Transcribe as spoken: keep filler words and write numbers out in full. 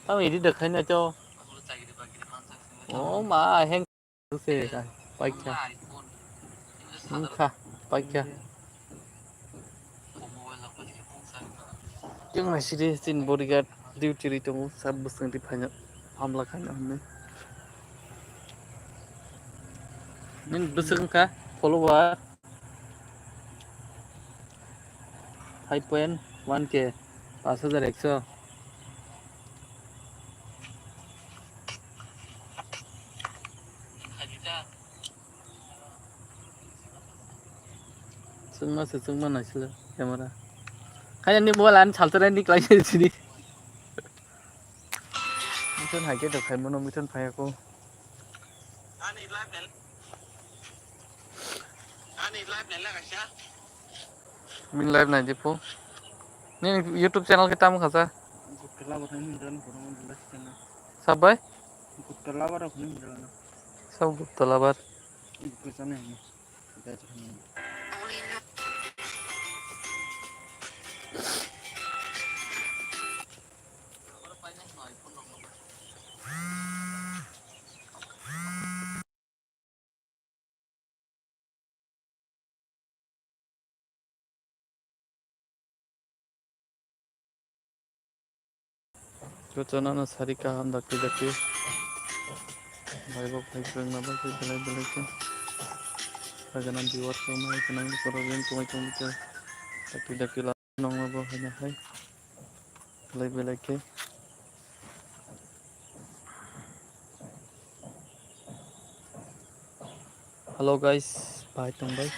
Tamo idi dekhai na cho. Oh ma, heng se paikha. Wngkha, paikha. Chwng hai sidi chini bodyguard duty ri tongo, sab bwswng di phaina hamla khaina hwnwi. Nini bwswk wngkha follower five point one K, pash hajar ekso. Chwngma se chwngma naisile camera. Kaya ni mobile ani saltere ni klai se chini. Mithun hai khe to khai mono mithun phai ako. Min live nai di po. Ni YouTube channel khe tamo khacha. Sabai? Sab Gupta Lover. Kochana no sari kaham dakti dakti. Bhai bo phai kwrwngma bagwi belai belai khe. Sajana viewers rok no hai gwnang rok oro ring tongwi tongwi khe. Dakti dakti la nongma bo hai no hai. Belai belai khe. Hello guys, bahai tongbai.